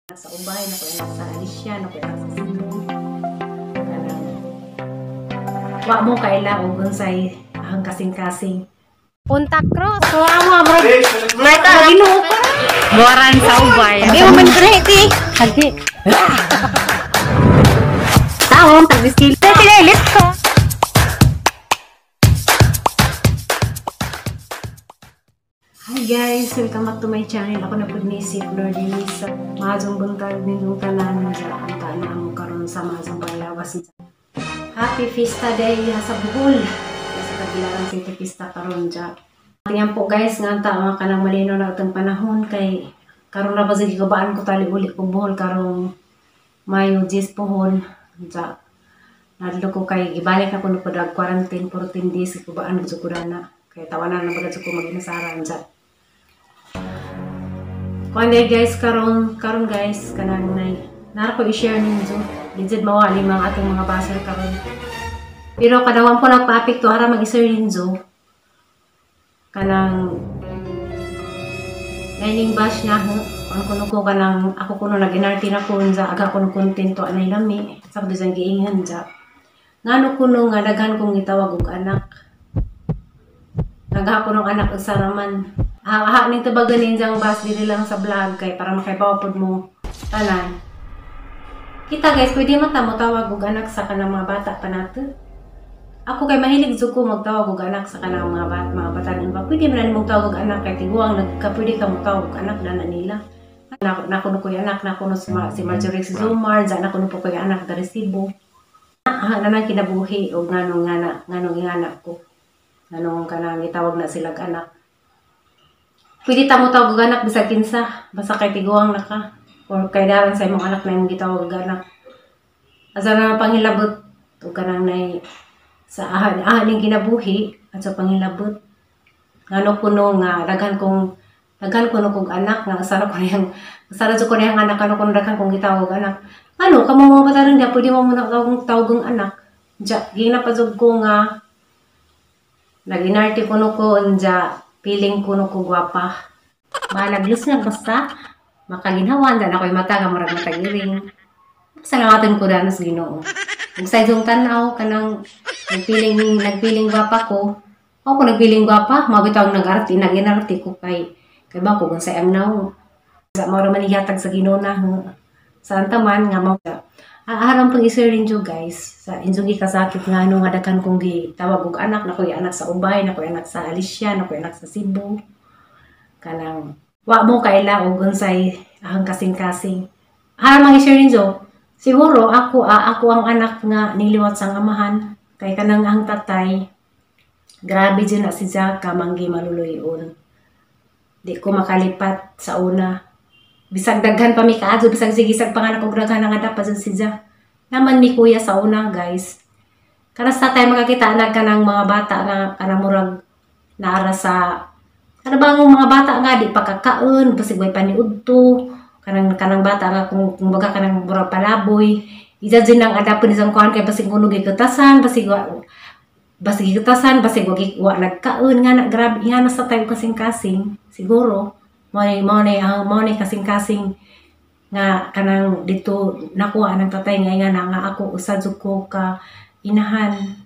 Sa Ubay, nakoy anak sa Alicia, nakoy anak sa Cebu. Kanang wa mo kaila og unsay ang kasing-kasing. Punta Cruz. So amo murag Mata Ginoo ko. Buwaran sa Ubay. Di mo man ti. Hagi. Taon tag-skill. Sige, let's go. Hi guys! Welcome back to my channel. Ako na po ni si Flor Denise. Maazong buntag ninyong tanan dyan. Ang tanan mo karon sa maazong panglawas. Happy Fiesta Day sa Bohol. Sa Tagbilaran City Fiesta karon dyan. Tingnan po guys, nga ang tao ka nang malino na itong panahon kay karon na ba sige kabaan ko tali uli ko Bohol karong Mayo 10 pohon. Dyan. Nadlo ko kay gibalik na ko no dag quarantine 14 days kubaan ko na. Kay tawanan na baga ko mag-inasaran dyan. Kuan day guys, karon karon guys kanang nay nara ko i-share ninyo. Legit mawa ni mga atong mga baser karon. Pero kadawan po nagpa-apekto ara mag-share ninyo. Kanang naining bash na kuan kuno ko kanang ako kuno nag-inarte na ko sa aga kuno content to anay lami sa kuno dyan giinghan dya. Ngano kuno nga daghan kong gitawag og anak. Nagha ko ng anak og saraman. Ha ning tubagan ninjang bas diri lang sa vlog kay para makaibaw pod mo tanan. Kita guys, pwede man ta mo tawag og anak sa kanang mga bata pa nato. Ako kay mahilig jud ko magtawag og anak sa kanang mga bata, mga batanon ba. Pwede man nimo tawag og anak kay tiguang nagka pwede ka mo tawag og anak dana nila. Nako no koy anak, nako no si Marjorie si Zomar, na kuno po koy anak dari Cebu. Ha na kinabuhi og nganong nga nganong ingana ko. Nganong kanang gitawag na sila anak. Pwede ta mo tawag og anak bisag kinsa, basta kay tiguang na ka or kay daran sa imong anak na imong gitawag og anak. Asa na panghilabot og kanang nay sa ahan ning kinabuhi at sa panghilabot. Ngano kuno nga daghan kuno kog anak nga sara ko niyang sara jud ko niyang anak ano kuno daghan kong gitawag og anak. Ano kamo mga bataran diha pwede mo muna tawag og anak. Ja gina pa jud ko nga naginarte kuno ko unja piling kuno ko gwapa. Malaglos nga basta makaginhawan dan ako'y mata nga murag matagiring. Salamatan ko dano sa Ginoo. Ug sa isang tan-aw kanang nagpiling gwapa ko. Ako nagpiling gwapa, mao bitaw ang nag-arte, nag-inarte ko kay ba ko kung sa ang naong. Sa mao ra man ihatag sa Ginoo na sa antaman nga mao. Aram pang i-share ninyo guys sa inyong gikasakit nga ano nga daghan kong gitawag og anak, nakoy anak sa Ubay, nakoy anak sa Alicia, nakoy anak sa Cebu. Kanang wa mo kaila og unsay ang kasing-kasing. Aram ang i-share ninyo. Siguro ako ako ang anak nga niliwat sa amahan kay kanang ang tatay. Grabe jud na si Jaka manggi maluluyon. Di ko makalipat sa una. Bisag daghan pa mi kaadto, bisag sige isag panganak og daghan nga dapat si Ja. Naman mi kuya sa una guys. Karas sa tayo makakita na kanang mga bata nga kanang murag naara sa kana ba ang mga bata nga di pa kakaon, basig way paniudto, kanang bata nga kung baga kanang murag palaboy. Isa din ang adapon isang kuan kay basig kuno gikutasan, basig basig gikutasan, basig wa nagkaon nga na grabe nga na sa tayo kasing-kasing siguro. Mao ni kasing-kasing nga kanang dito nakuha ng tatay nga nga nga ako usa jud ko ka inahan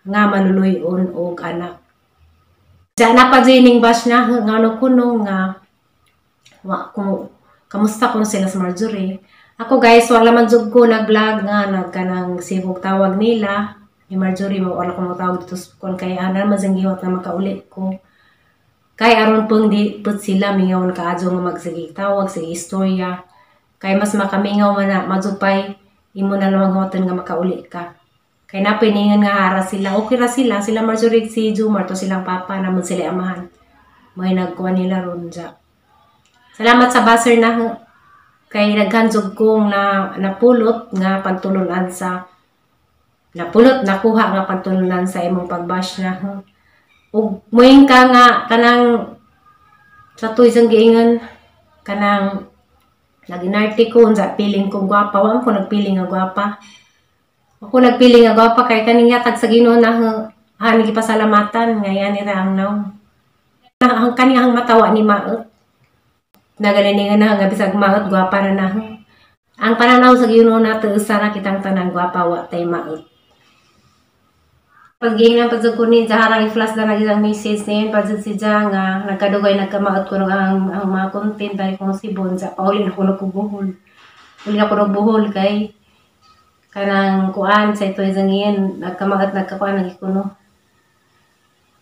nga maluluyon og anak. Diyan na pa ning bash na ngano kuno nga wa ko kamusta kuno sila sa Marjorie. Ako guys wala man jud ko nag-vlog nga nagkanang sibog tawag nila ni Marjorie mo wala ko motawag dito kon kay ana man sang giwat nga makauli ko. Kay aron pong di put sila mingaw kaadyo nga magsige tawag sige istorya kay mas makamingaw man na madzupay imo na lang huwaton nga makauli ka. Kay napiningan nga ara sila okay ra sila sila Marjorie si Jumar to silang papa namon sila amahan. May nagkuha nila ron dya. Salamat sa baser na kay daghan jud kong na napulot nga pagtulunan sa napulot nakuha nga pagtulunan sa imong pagbash na. Ug moing ka nga kanang sa tuy sang giingon kanang naginarte ko unsa piling ko gwapa, wa ko nagpiling nga gwapa. Ako nagpiling nga gwapa kay kaning yatag sa Ginoo na hani gipasalamatan nga yani ra ang naong. Ang kaning ang matawa ni Maot. Nagaliningan na nga bisag maot gwapa na na. Ang pananaw sa Ginoo nato usa ra kitang tanang gwapa wa tay maot. Pag-giingnan pa jud ko ni harang i-flash na nag isang message niyon pa jud si Ja nga nagkadugay nagkamaot ko ang mga content dahil kung si Bon sa pauli na ko nagkubuhol. Uli na ko nagbuhol kay kanang kuan sa ito isang iyan nagkamaot nagkakuan nagikuno.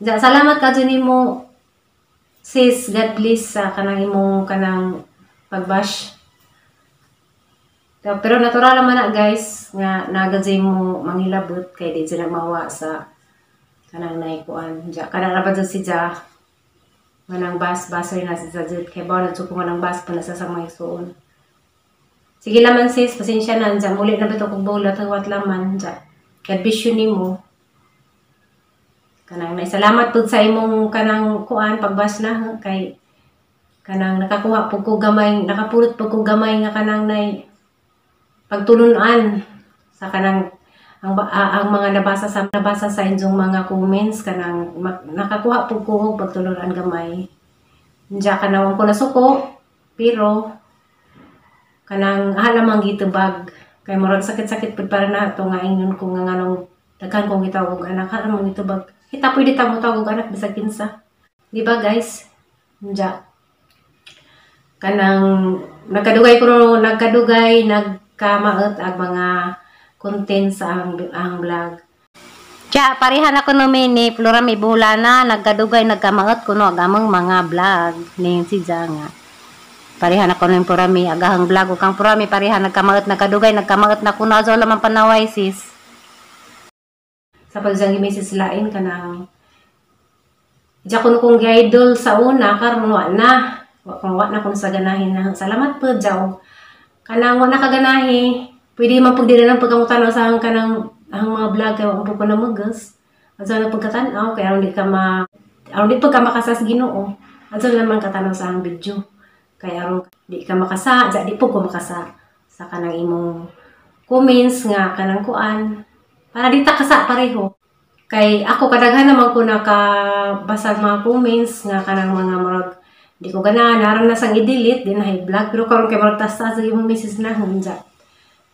Ja, salamat ka jud nimo sis, God bless sa kanang imong kanang pagbash. Pero natural naman na guys nga nagajay mo manghilabot kay di sila mawa sa kanang naikuan. Ja, kanang ra ba jud si Ja manang bas baser na si Ja jud kay ba na jud ko manang bas pa na sa mga igsuon. Sige laman sis, pasensya na ja, muli na bitaw kog bulat huwat laman ja. God bless you nimo. Kanang naisalamat pud sa imong kanang kuan pagbas na kay kanang nakakuha pud ko gamay, nakapulot pud ko gamay nga kanang nay pagtulunan sa kanang ang mga nabasa sa inyong mga comments kanang nakakuha pud ko og pagtulunan gamay. Diya kanang ko nasuko pero kanang halamang gitubag kay murag sakit-sakit pud para na ato nga ingon ko nga nganong daghan kong gitawag og anak halamang gitubag. Kita pwede ta mo tawag og anak bisag kinsa. Di ba guys? Diya kanang nagkadugay ko nagkadugay nagkamaot ang mga content sa ang vlog. Ja, parehan ako no ni Flora may bulana nagkadugay nagkamaot kuno ang among mga vlog ning si Ja nga. Parehan ako ning Flora may agahang vlog ug kang Flora may parehan nagkamaot nagkadugay nagkamaot na kuno azo laman panaway sis. Sa pagsang message lain kanang ja kuno kong gi-idol sa una karon wa na. Wa kung wa na kun sa ganahin na. Salamat po jaw. Kanang wa na kaganahi, pwede man pud dili lang pagkamutan sa ang kanang ang mga vlog kay wa po ko na mugas. Adto na pagkatan-aw kay aron di ka ma aron di pagka makasas Ginoo. Adto naman katanaw sa ang video. Kay aron di ka makasa, ja di po ko makasa sa kanang imong comments nga kanang kuan para di ta kasa pareho. Kay ako kadaghan naman ko nakabasa mga comments nga kanang mga murag di ko ganahan, narang nasang i-delete, di na i-vlog. Pero karon kay murag tas-tas imong message na hunja.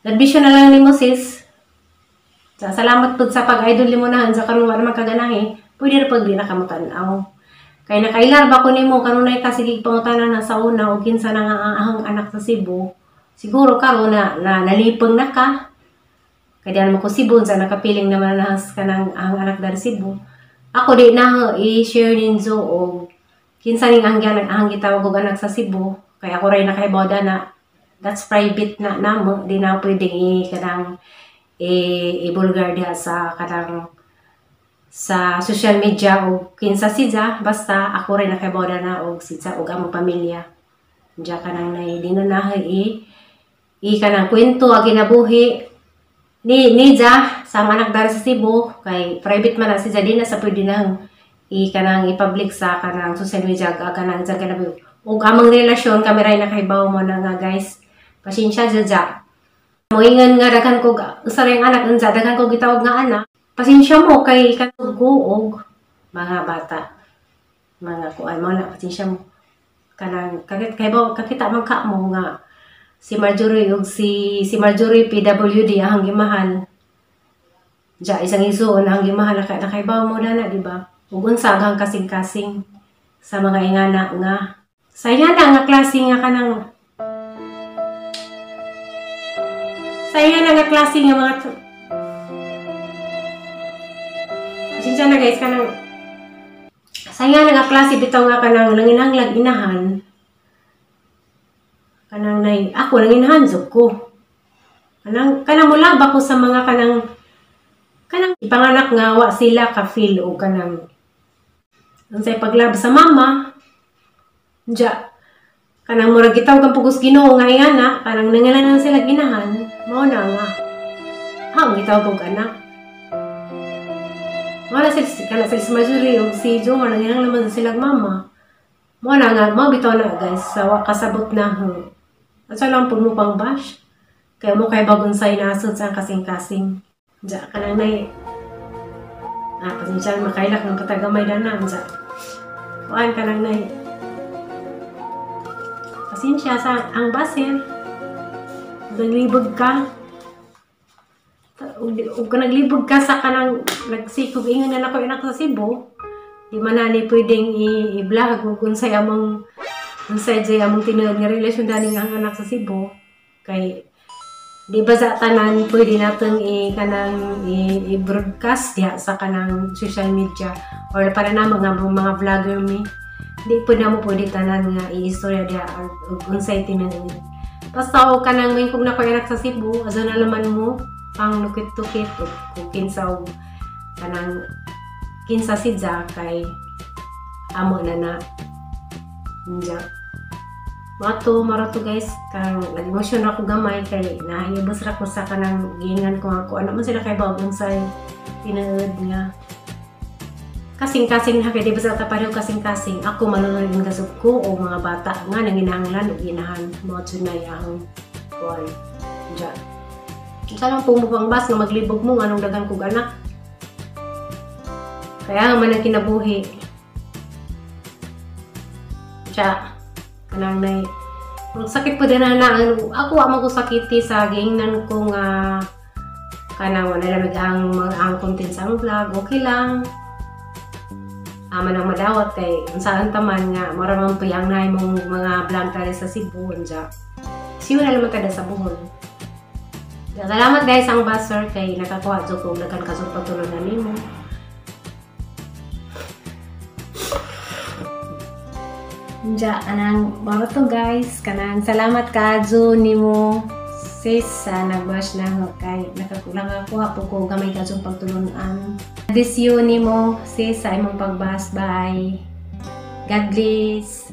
Nagbision na lang nimo sis. Sa salamat pud sa pag-idol nimo na hunja karon wa naman kaganahi, pwede ra pag di na ka motan-aw. Kay nakailar ba ko nimo kanunay ka sige pangutana na sa una og kinsa na nga ang anak sa Cebu. Siguro karon na, na nalipong na ka. Kay di naman ko Cebu sa nakapiling naman na kanang ang anak dari Cebu. Ako di na i-share ninyo og kinsa ning ang ang gitawag og anak sa Cebu. Kay ako ray nakaibaw na that's private na namo, di na pwedeng i kanang i-bulgar diha sa kanang sa social media og kinsa siya, basta ako ray nakaibaw na og siya og among pamilya. Diya kanang nay di na na i kanang kwento ang kinabuhi ni ja sa anak dari sa Cebu kay private man na siya, di na sa pwede nang i kanang i-public sa kanang social media kanang sa kinabuhi ug among relasyon kami ray nakaibaw mo na nga guys. Pasensya ja. Moingan nga daghan ko usa ra anak unsa daghan ko gitawag nga anak. Pasensya mo kay katug og mga bata. Mga kuan mo na pasensya mo. Kanang kakit kay ba kakita man ka mo nga si Marjorie ug si Marjorie PWD ang gimahal. Ja isang isuon ang gimahal nakaibaw mo na, di ba? Ug unsa ang kasing-kasing sa mga ingana nga sa ingana nga klase nga kanang sa ingana nga klase nga mga pasensya na guys kanang sa ingana nga klase bitaw nga kanang nanginahanglag inahan kanang nay ako nanginahan jud ko kanang kanang mulaba ko sa mga kanang kanang ipanganak nga wa sila ka feel og kanang unsay paglab sa mama. Ja kanang murag gitawag ang pugos Ginoo nga ingana kanang nangilanan sila ginahan mao na nga ha gitawag og anak wala sila kana sila si Marjorie og si Jomar nanginahanglan naman sila mama mao na nga mao bitaw na guys sa wa kasabot na ho. Asa lang pud mo pang bash kay mo kay bagon say nasod sa kasing-kasing. Ja kanang nay pasensya makailak ng patagamay dana ja kuan kanang nay Pasensya sa ang baser. Naglibog ka. Ug ka naglibog ka sa kanang nagsikog ingon na nako anak sa Cebu. Di man na ni pwedeng i-vlog ug unsay jay among tinuod nga relasyon dani nga ang anak sa Cebu kay di ba sa tanan pwede natong i kanang i-broadcast diha sa kanang social media or para na mga vlogger mi, di po na mo pwede tanan nga i-istorya diha or ug unsay tinuod. Basta og kanang moingkog na ko anak sa Cebu, asa na naman mo pang nukit-tukit ug kung kinsa og kanang kinsa si Ja kay amo na na. Nja. Mato, marato guys, kang nag-emosyon ako gamay kay nahibos ra ko sa kanang giingan ko ako. Ano man sila kay bawag unsay tinuod nga kasing-kasing na kay di ba sa pareho kasing-kasing ako manunod ng gasog ko o mga bata nga nanginahanglan og inahan mo jud na ang kuan. Nja. Unsa lang po mo pang bas nga maglibog mo anong daghan kog anak. Kaya nga man ang kinabuhi. Siya, kanang nay ang sakit po din na ano, ako wa man ko sakiti sa giingnan ko nga kanang wala lamig ang content sa ang vlog, okay lang. Ama nang madawat kay unsaan taman nga mura man po ang nay mong mga vlog tali sa Cebu unja. Siyo na naman tada sa Bohol. Salamat guys ang basher kay nakakuha jud ko og daghan kasud pagtulunan nimo. Nja, anang mao to guys, kanang salamat kaadyo nimo sis sa nagbash na ako kay nakakuha po ko gamay kadyong pagtulunan. This you nimo sis sa imong pagbash. Bye. God bless.